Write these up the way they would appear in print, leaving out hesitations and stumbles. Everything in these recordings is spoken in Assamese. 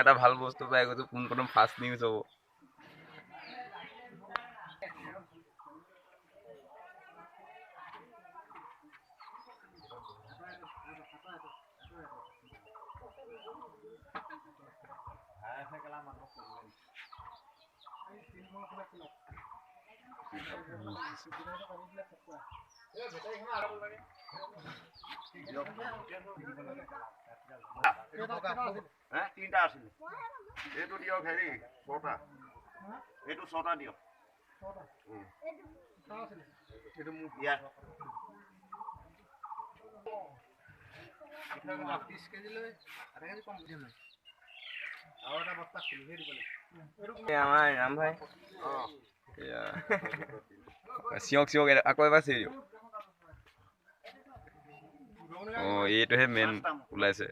এটা ভাল বস্তু পাই গৈছো, পোনপ্ৰথম ফাৰ্ষ্ট নিউজ হ'ব। তিনিটা আছিলে, এইটো দিয়ক, হেৰি ছটা, এইটো ছটা দিয়ক, এইটো মোক দিয়া। আমাৰ ৰাম ভাই চিঞক চিঞক, আকৌ এবাৰ চিঞৰি দিয়ক। অঁ, এইটোহে মেইন ওলাইছে।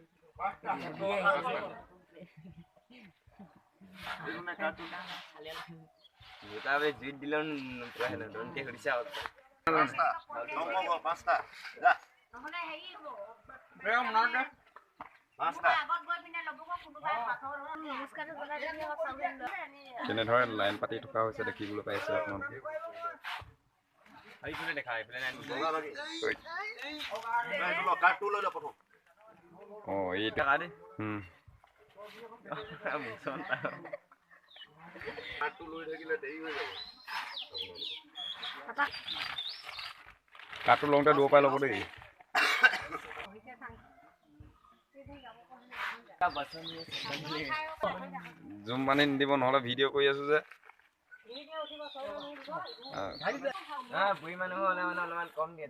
জুইত দিলেও সুধিছে। কেনেধৰণে লাইন পাতি থকা হৈছে দেখিবলৈ পাইছে আপোনালোকে। অঁ, এইটো কাঠটো লওঁতে দূৰৰ পৰাই ল'ব দেই। জুম পানী নিদিব, নহ'লে ভিডিঅ' কৰি আছো যে। বুঢ়ী মানুহ হ'লে মানে অলপমান কম দিয়ে।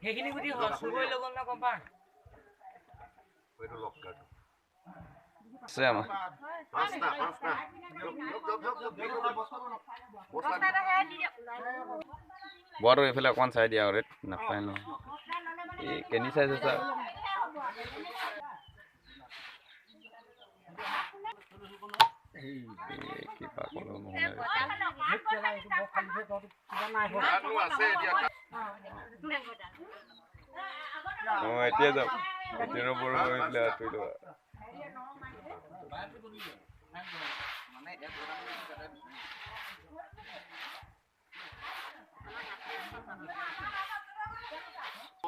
সেইখিনি গুটি চুৰ লৈ গ'ল ন গম পা। আছে আমাৰ বোৱাটো এইফালে অকণমান চাই দিয়া, ৰেট নাপায় নহয়। এই কেনি চাইছে ছাৰ? কিবা ক'লেও নুশুনে। অঁ, এতিয়া যাম, এতিয়া ৰ'ব ৰ'ব, এইফালে আঁতৰি ল'বা।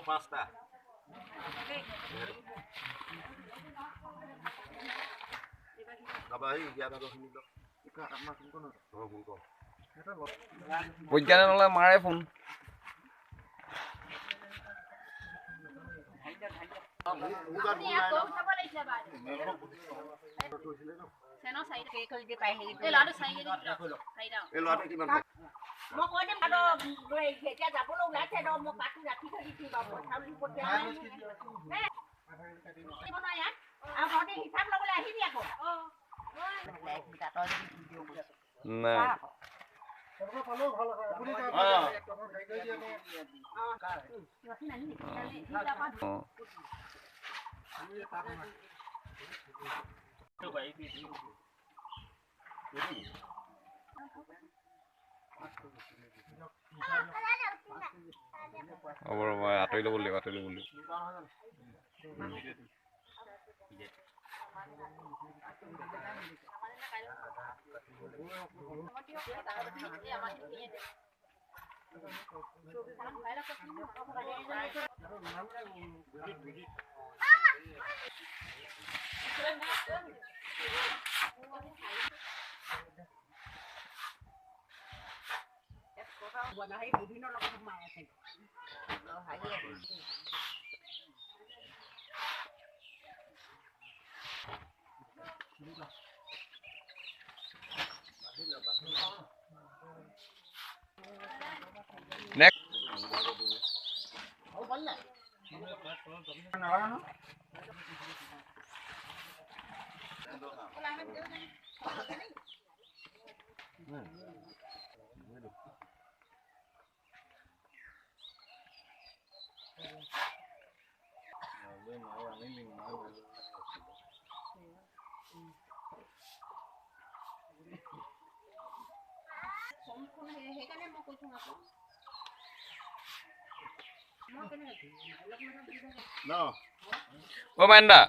পাঁচটা প্ৰজ্ঞানে নহ'লে মাৰে ফোন। নাই, হ'ব ৰ'ব, আঁতৰি ল'ব লাগিব, আঁতৰি ল'ব লাগিব। Next. অ মাইন্দা।